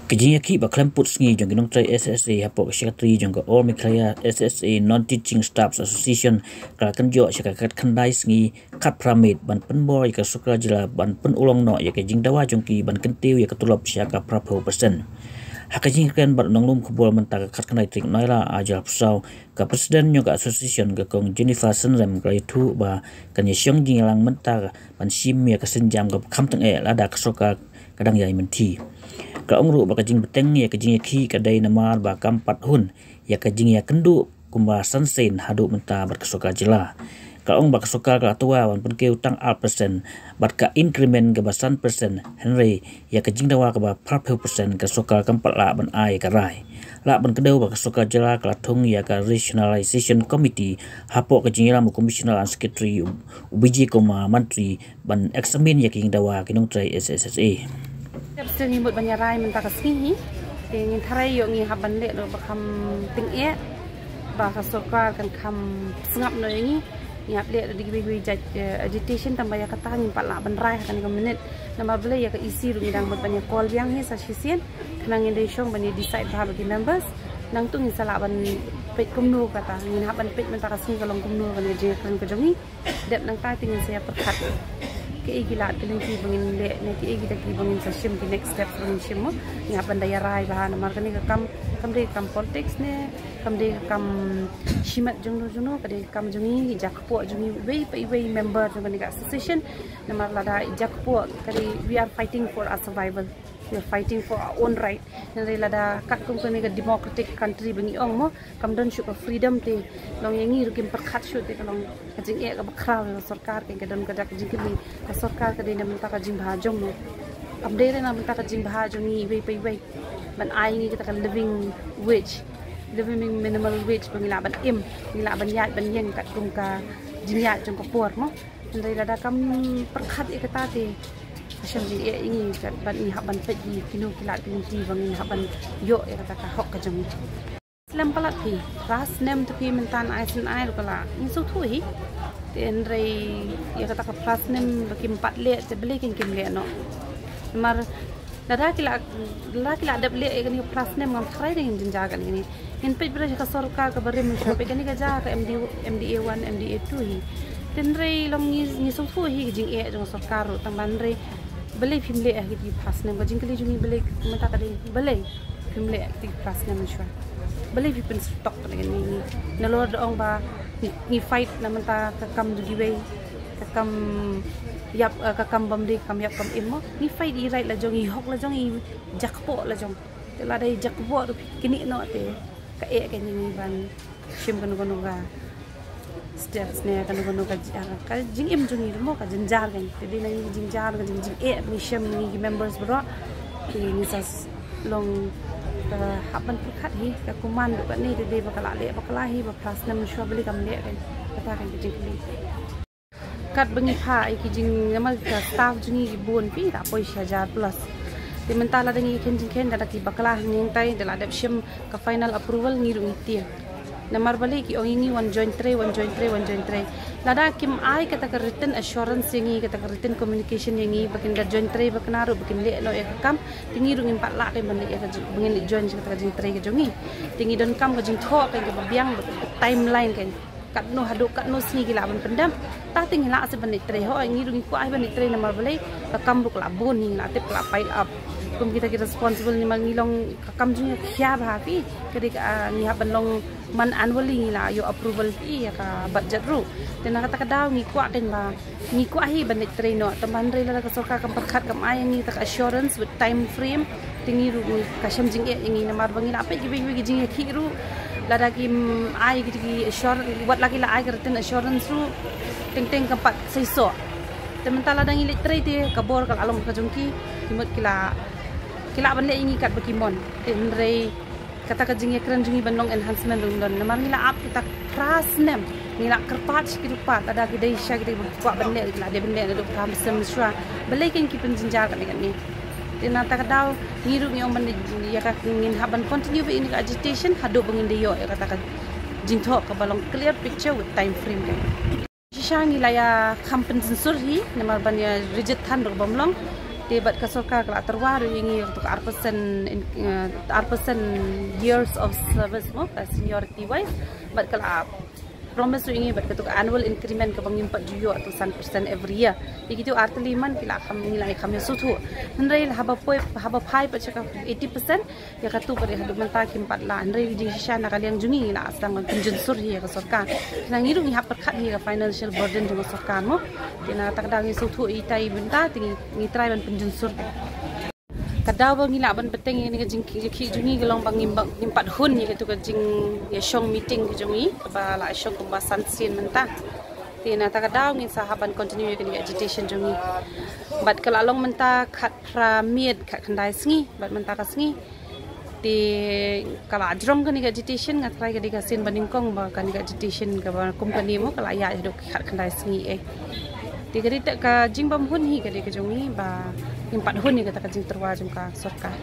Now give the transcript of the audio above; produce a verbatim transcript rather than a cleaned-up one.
Ka jingïakhih ba khlem pud sngi jong ki nongtrei S S A hapoh ka secretary jong ka All Meghalaya S S A Non-Teaching Staffs Association ka la kynjoh sha ka khatkhyndai sngi khatphra miet ban pynbor ïa ka sorkar jylla ban pynurlong noh ïa ka jingdawa jong ki ban kyntiew ïa ka tulop sha ka phraphew percent. Ha ka jingkren bad u nonglum khubor mynta ka khatkhyndai tarik Nailar arhajar arphew saw, ka president jong ka association ka Kong Jennifer Synrem ka la ïathuh ba kan ïashong jingïalang mynta ban shim ïa ka sienjam kaba kham tyngeh lada ka sorkar ka dang ïai mynthi. Ka ong ruh ba ka jingbteng ïa ka jingïakhih ka dei namar ba kam pat hun ïa ka jingïakynduh kumba san sien haduh mynta bad ka sorkar jylla. Ka ong ba ka sorkar ka la thaw ban pynkiew tang ar percent bad ka increment kaba san percent, hynrei ïa ka jingdawa kaba phraphew percent ka sorkar kam pat lah ban ai ka rai. Lah ban kdew ba ka sorkar jylla ka la thung ïa ka Rationalization Committee hapoh ka jingïalam u Commissioner and Secretary u Vijay Kumar Mantri ban examine ïa ka jingdawa ki nongtrei S S S A. Step still ngi mut ban ïarai mynta ka sngi hi. Te ngin tharai ïoh ngi hap ban leh noh ba kham tyngeh, ba ka sorkar kan kham sngap noh ïa ngi. Ngi hap leh da kiwei kiwei jait, eh, agitation, tangba ïa kata ngim pat lah ban rai ha kane ka minit. Namar balei ïa ka E C ruh ngi dang mut ban ïa call biang hi sa shisien. Khnang ngin dei shong ban ïa decide bha bad ki members. Nangta ngin sa lah ban peit kumno kata. Ngin hap ban peit mynta ka sngi ka long kumno ban ïa jingkren ka jong ngi. Dep nangta te ngin sa ïa pyrkhat kaei ki lad ki lynti ba ngin leh ne kaei kita kiba ngin sa shim, ki next steps ba ngin shim mo. Ngi hap ban da ïarai bha namar kane ka kam kam dei ka kam politics ne kam dei ka kam shimet jongno jongno, ka dei ka kam jong ngi, ki jakpoh jong ngi, iwei pa iwei member jong kane ka association. Namar lada i jakpoh ka dei, we are fighting for our survival. We are fighting for our own right. Hynrei lada katkum kane ka democratic country ba ngi ong mo, kam don shuh ka freedom te long ïa ngi ruh kim pyrkhat shuh te ka long ka jingeh kaba khraw ïa ka sorkar, ka don ka dak jingkylli, ka sorkar ka dei na bynta ka jingbha jong ngi. Kam dei re na bynta ka jingbha jong ngi iwei pa iwei ban ai ngi kata ka living wage, living minimum wage ba ngi lah ban im, ngi lah ban ïaid ban ïeng katkum ka jingïaid jong ka por mo. Hynrei lada kam pyrkhat ïa kata te ka shem jingeh ïa ngi, bad ngi hap ban peit ïa kino ki lad ki lynti ba ngin hap ban ïoh ïa kata ka hok ka jong ngi. Slem palat phi, phra snem te phi mynta ai snem ai ruh ka la, ngi sngewthuh hi. Te hynrei ïa kata ka phra snem ba kim pat leh te balei kin kim leh noh. Namar lada ki la, lada ki la dep leh ïa kane ka phra snem ngam tharai de ngin jynjar kane. Ngin peit bret ka sorkar kaba rim mynshwa, peit kane ka jia ka M D, M D A one, M D A two hi. Te hynrei long ngi, ngi sngewthuh hi ka jingeh jong ka sorkar ruh, tangba hynrei balei phim leh ha kiti phra snem, ka jingkylli jong ngi balei mynta ka dei balei phim leh ha kiti phra snem mynshwa. Balei phi pynstok kane kane ngi. Nalor da ong ba ngi, ngi fight na mynta ka kam jong kiwei, ka kam ïap, eh, ka kam bym dei, ka kam ïap kam im mo. Ngi fight i right la jong, i hok la jong, i jakpoh la jong. Te lada i jakpoh ruh phi knieh noh te ka eh ka ngi ban shim kano kano ka steps ne kano kano ka ji-, ah, ka jingim jong ngi ruh mo ka jynjar ka ngi. Te dei na ngi jynjar ka jing, jingeh ngi shem ngi ki members baroh. Te ngi sa s-, long ka hap ban pyrkhat hi ka kuman ruh kane te dei ba ka la leh bakla hi ba phra snem mynshwa balei kam leh ka ngi. Kata ka ngi ka jingkylli. Katba ngi phah ïa ki jing, namar ka staff jong ngi ki bun phi, la poi shi hajar plus. Te mynta lada ngi khein jingkhein da ki bakla hangne hangtai, da la dep shim ka final approval ngi ruh ngi tieng. Namar balei ki ong ïa ngi wan join trei, wan join trei, wan join trei. Lada kim ai kata ka written assurance ïa ngi, kata ka written communication ïa ngi ba kin da join trei bakla ruh ba kin leh noh ïa ka kam. Te ngi ruh ngim pat lah te ban leh ïa ka jing, ba ngin leh join ïa kata ka jingtrei ka jong ngi. Te ngi donkam ka jingthoh ka, kaba biang, timeline ka. Katno haduh katno sngi ki lah ban pyndep. Te te ngi lah seh ban leit trei, hooid ngi ruh ngi kwah hi ban leit trei namar balei ka kam ruh ka la bun, ngi la tip ka la pile up. Kum kita ki responsible, namar ngi long ka kam jong ngi ka khia bha phi. Ka dei ka, ah, ngi hap ban long man annually ngi la ïoh approval phi ïa ka budget ruh. Te na kata ka daw ngi kwah kein ba ngi kwah hi ban leit trei noh, tangba hynrei lada ka sorkar kam pyrkhat, kam ai ïa ngi kata ka assurance with time frame, te ngi ruh ngi, ka shem jingeh ïa ngi namar ba ngi la peit kiwei kiwei ki jingïakhih ruh, lada kim ai kita ki assurance, wat la ki la ai ka written assurance ruh, teng teng kam pat seisoh. Te mynta lada ngi leit trei te ka bor ka la long ka jong ki, ki mut ki la, ki lah ban leh ïa ngi katba ki mon. Te hynrei kata ka jingïakren jong ngi ban long enhancement ruh ym don namar ngi la ap kita phra snem, ngi la kyrpad shi kyrpad, lada ki dei sha kita kiba kwah ban leh ki la dei ban leh naduh phra snem mynshwa. Balei kein ki pynjynjar kane kane. Te na kata ka daw ngi ruh ngi ong ban ïa ka, ngin hap ban continue bad ïa ka agitation haduh ba ngin da ïoh ïa kata ka jingthoh kaba long clear picture with time frame kein. Shisha ngi la ïa kham pynjynsur hi namar ban ïa reject than ruh bym long. Te bad ka sorkar ka la tyrwa ruh ïa ngi ïa katu ka ar percent in, eh, ar percent years of service mo, ka seniority wise. Bad ka la promise ruh ïa ngi bad katu ka annual increment kaba ngim pat ju ïoh tu san percent every year. Ïa kitu ar tylli man ki la kham, ngi la kham ïa suthu. Hynrei haba poi, haba phai pat sha ka eighty percent, ïa katu ka dei haduh mynta kim pat lah. Hynrei dei shisha na ka liang jong ngi la sdang ban pynjynsur hi ïa ka sorkar. Te na ngi ruh ngi hap pyrkhat hi ïa ka financial burden jong ka sorkar mo. Te na kata ka daw ngi sngewthuh ïa ita i bynta te ngi, ngi try ban pynjynsur. Ka daw ba ngi lah ban bteng ïa kane ka jingkhih jong ngi ka long ba ngim, ba ngim pat hun ïa katu ka jingïashong meeting ka jong ngi kaba la shong kumba san sien mynta. Te na kata ka daw ngin sa hap ban continue ïa kane ka agitation jong ngi. Bad ka la long mynta khatphra miet khatkhyndai sngi bad mynta ka sngi te ka la jrong kane ka agitation, nga trai ka dei ka sien ba nyngkong ba kane ka agitation kaba kum kane mo ka la ïaid haduh khatkhyndai sngi eh. Te ka dei ka jingbymhun hi ka dei ka jong ngi ba ngim pat hun ïa kata ka jingtyrwa jong ka sorkar.